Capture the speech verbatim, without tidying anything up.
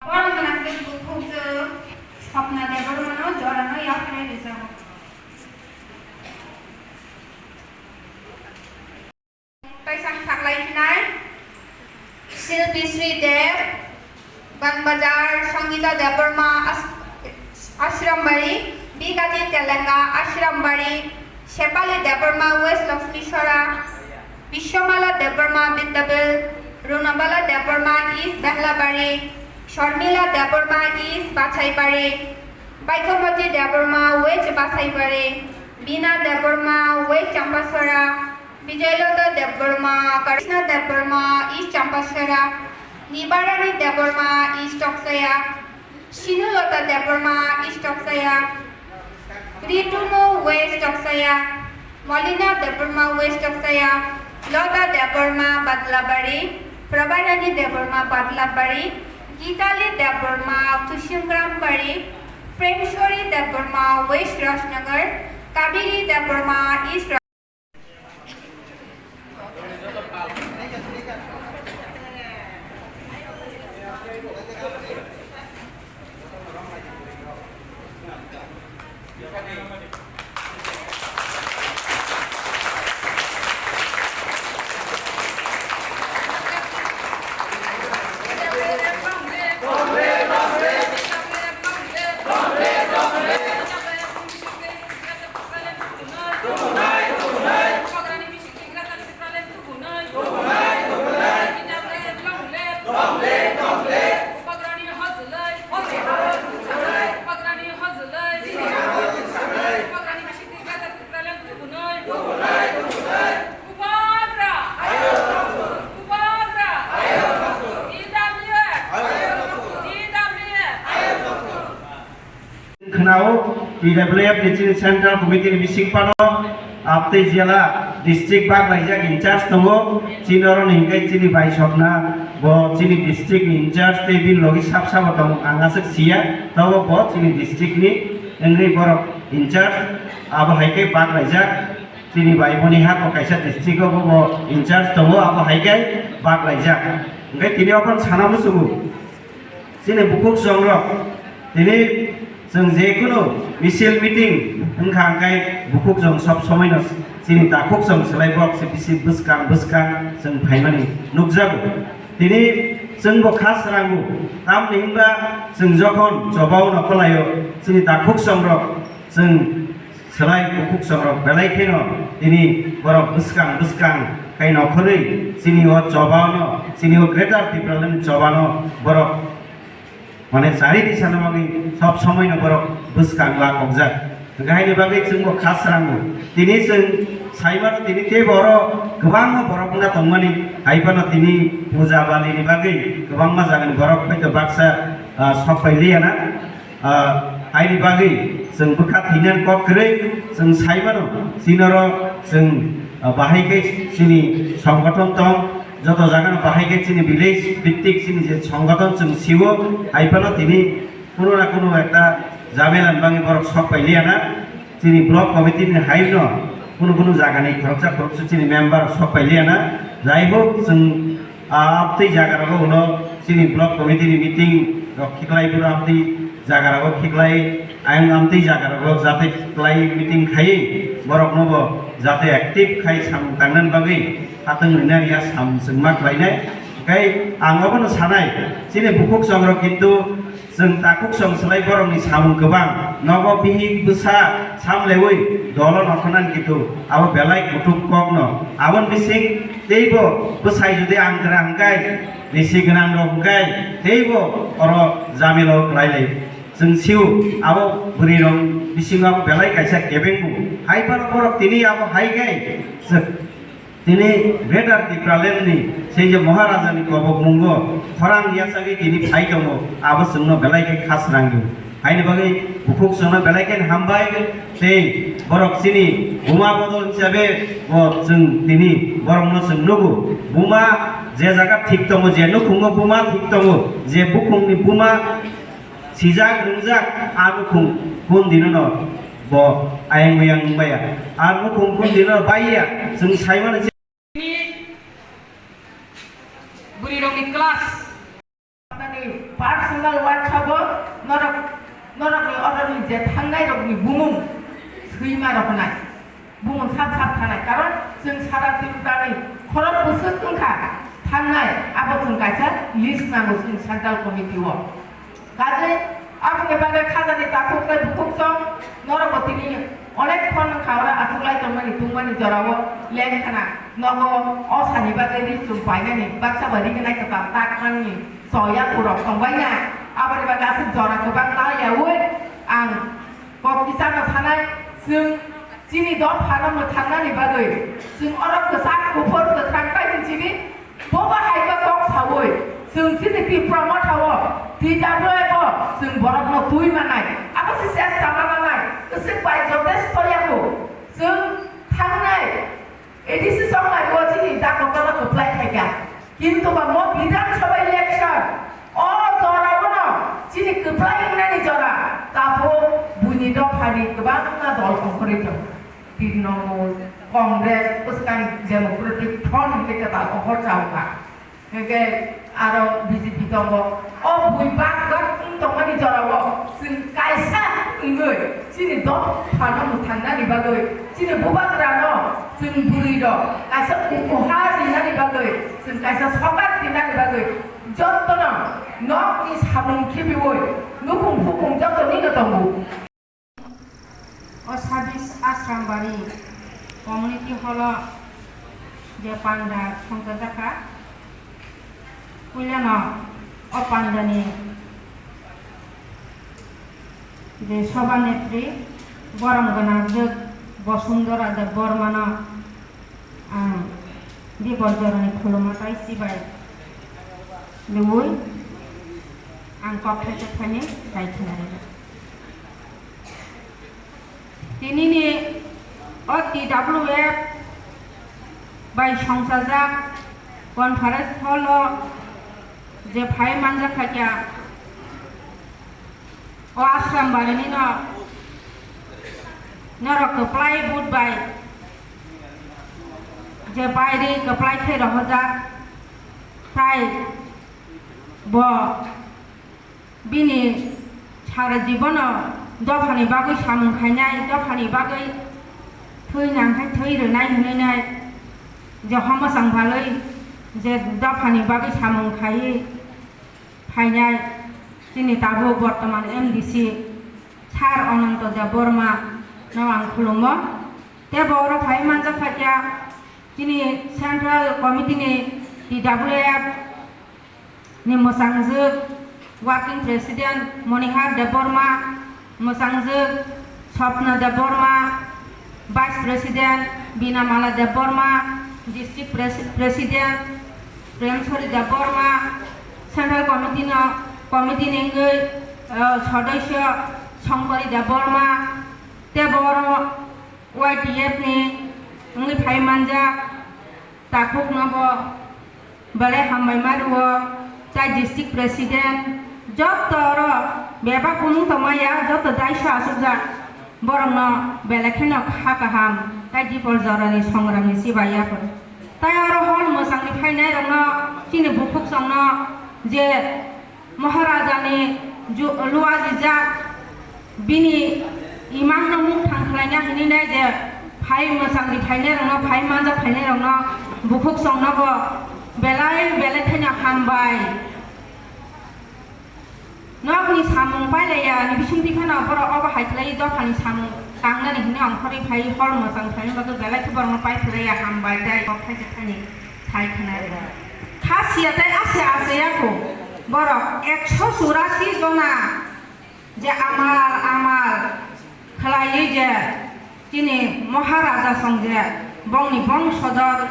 Borok gwnang khe bukhuk Swapna Debbarmano jorano yapharwi rwjago. Kaisang saklai phinai Shilpi Sri Deb, Bangbazar, Sangita Debbarma, As-, Ashram Bari, Bigati Telenga, Ashram Bari, Shepali Debbarma, West Lakshmi Sora, Biswamala Debbarma, Bindabel, Runabala Debbarma, East Behlabari, Sharmila Debbarma, East Basaibari, Baikomoti Debbarma, West Basaibari, Bina Debbarma, West Champasora, Bijoylata Debbarma, Krishna Debbarma, East Champasora, Nibarani Debbarma, East Toksaya, Sinulata Debbarma, East Toksaya, Ritunu, West Toksaya, Molina Debbarma, West Toksaya, Lota Debbarma, Badlabari, Prabarani Debbarma, Badlabari, Gitali Debbarma, Tushingrambari, Premshwari Debbarma, West Rajnagar, Kabiri Debbarma, East Khwnao, T W F ni chini Central Committee ni bising phano, ah, tei jela district baglaijak in charge tongo, chini oro ni hingke chini bai sokna, bo chini district ni in charge tei bini logi sab sabo tong, ang aswk siya, tobo bo chini district ni wngwi borok in charge, abo hai khe baglaijak, chini bai boni hako kaisa district o bo in charge tongo, abo hai khe baglaijak. Hingke tini ophano sana muchungo. Chini bukhuk chongrok, tini chwng je kunu misil meeting wngkha, hwnkhe bukhuk chwng sob somoino chini takhuk chwng swlai bok se bisi bwskang bwskang chwng phaimani nukjago. Tini chwngbo kha srango, tamni hinba chwng jokhon chobao no kwlaio, chini takhuk chongrok chwng Swlai bukhuk chongrok belai kheno tini borok bwskang bwskang khai nokhorwi chini o chobano, chini o Greater Tipraland ni chobano borok mane chari tisano bagwi sob somoino borok bwskang la kokjak. Hwnkhe haini bagwi chwngbo kha srango. Tini chwng saimano tini teibo oro kwbangma borok wngna tongmani, hai phano tini puja balini bagwi kwbangma jagani borok poito baksa, ah, sok pai liya na. Ah, haini bagwi chwng bwkha thwinani kok kwrwi, chwng sai mano, chini oro chwng, ah, bahai khe chini songgothon tong, joto jagano bahai khe chini village bhittik chini je songgothon chwng sio, hai phano tini kuno na kuno ekta jamela ni bagwi borok sok pai liya na, chini block committee ni hai no kuno kuno jagani khoroksa khoroksa chini member sok pai liya na, jai hok chwng Ah, amtwi jaga rogo ulo chini block committee ni meeting rok khiklai phuru amtwi jaga rogo khiklai, ayang amtwi jaga rogo jate khiklai meeting khaiwi borok no bo jate active khai samung tangnani bagwi hatwng rinani ya samung chwngma khlainai. Khai ang obono sanai, chini bukhuk chongrok kintu Chwng takhuk song swlai borokni samung kwbang. Nogo bihik bwsa samleui dolo nokhornani kitu abo belai kutuk kokno. Aboni bising teibo bwsai jodi ang gra hwnkhe, bisi gwnang rok hwnkhe teibo oro jamilo kwlai lai. Chwng sio abo bwrwi rok bisingo abo belai kaisa kebengmung. Hai phano borok tini abo hai khe chwng Tini Greater Tipraland ni se je Maharaja ni kobok mungo khorang yachagwi tini phai tongo, abo chwngno belai khe khasrang di. Haini bagwi bukhuk chwngno belai khe hambai tei borok chini buma bodol hisabe bo chwng tini borokno chwng nugo. Buma je jaga thik tongo, je nukhungo buma thik tongo, je bukhungni buma Sijak ringjak a nukhung kun dinono bo ayang muyang wngmaya. A nukhung kun dinono baiya, chwng saimano je. Bwrwi rokni class. Personal WhatsApp o norok, norokni oroni je thangnai rokni bumung swima roknai. Bumung sap sap thanai. Karon chwng sara Tripurani khorok bwswk wngkha thangnai, abo chwng kaisa list nango chwng Central Committee o. Kaje aboni bagwi khajani takhuk tei bukhuk chwng norokbo tini onek phone wngkha oro achuklai tongmani tungmani jorao lengkhana nogo o sani bagwi ri chum painani baksa bai ri gwnai kwtal tak manni. Soya purok tongbaina, aboni bagwi aswk jora kwbang tangyaui ang kok kisano sanai, chwng chini dophano mwthangnani bagwi, chwng oro kwchak kuphur kwthang tai chini bobo hai khe kok saui, chwng chini Tipra Motha o, T W F o, chwng borokno twi manai, abo se chesta ma nanai, kwchwk bai jotesto yago, chwng thangnai. A D C song nai bo chini da kotor no kwplai khaikha. Kintu ba mo Bidhan Sabha election o jora o no chini kwplai wngnani jora tabuk buini dophani kwbangma dol ongkhorwi tongo. Trinamool, Congress, bwskang Democratic Front hinkhe kwtal ongkhor cha wngkha. Hingke aro B J P tongo. O bui bak bak wng tongmani jorao chwng kaisa wngwi chini dophano mwthangnani bagwi, chini bubagrano chwng bwrwirok kaisa upohar rinani bagwi, chwng kaisa sokat rinani bagwi jottono nokni samung khibiui nukhung bukhung jotto nino tongo. O sabis Asrambari community hall o je panda songchajakha, puilano o pandani je sobha netri borom gwnang jwk Bosundora Debbarmano ang Dibor jorani khuluma tai chibai riui ang kok thaisa thaini sai khna rwdi. Tinini o T W F bai songchajak conference hall o je phai manjak kha kya, o Asrambari ni no norok kwplai but bai je bairi kwplai khe rohorjak, tai bo bini sara jibono dophani bagwi samung khainai, dophani bagwi thwi nangkhe thwi rwnai hwnwi nai je homo changphalwi je dophani bagwi samung khaiwi phainai chini tabuk bortoman M D C sir Ananto Debbarma no ang khulumo. Tei bo oro phai manjak kha kya chini Central Committee ni T W F ni mwsangjwk Working President Monihar Debbarma, mwsangjwk Swapna Debbarma, Vice President Binamala Debbarma, District Pres-, President Premsori Debbarma, Central Committee no, Committee ni wngwi, eh, Sodosyo Songkori Debbarma, tei bo oro Y T F ni wngwi phai manjak takhuk no bo belai hambai ma rwo, tai district president jotto oro bebak kumung tongma ya, jotto daisa asukjak borok no belai kheno kha kaham tai dipor jora ni songram ni chibai ya phuru. Tai oro hor mwchang ni phainai rok no chini bukhuk chwng no je Maharaja ni ju-, luajijak, bini imang no muk thang khlaina hinwi nai je phai mwchang ni phainai rok no, phai manjak phainai rok no, bukhuk chwng no bo belai belai kheno hambai. Nokni samung pailaiya ni bisingtwi phano borok obo hai khlai dophani samung tangnani hinwi ongkhorwi phai hor mwchang phaini bagwi belai khe borokno pai phlaiya hambai tei kok thaisa thaini thai khna rwdi. Khasiya tei ase ase yakho borok ekso churasi jona je amal amal khlaiwi je chini Maharaja song je bongni bongsodor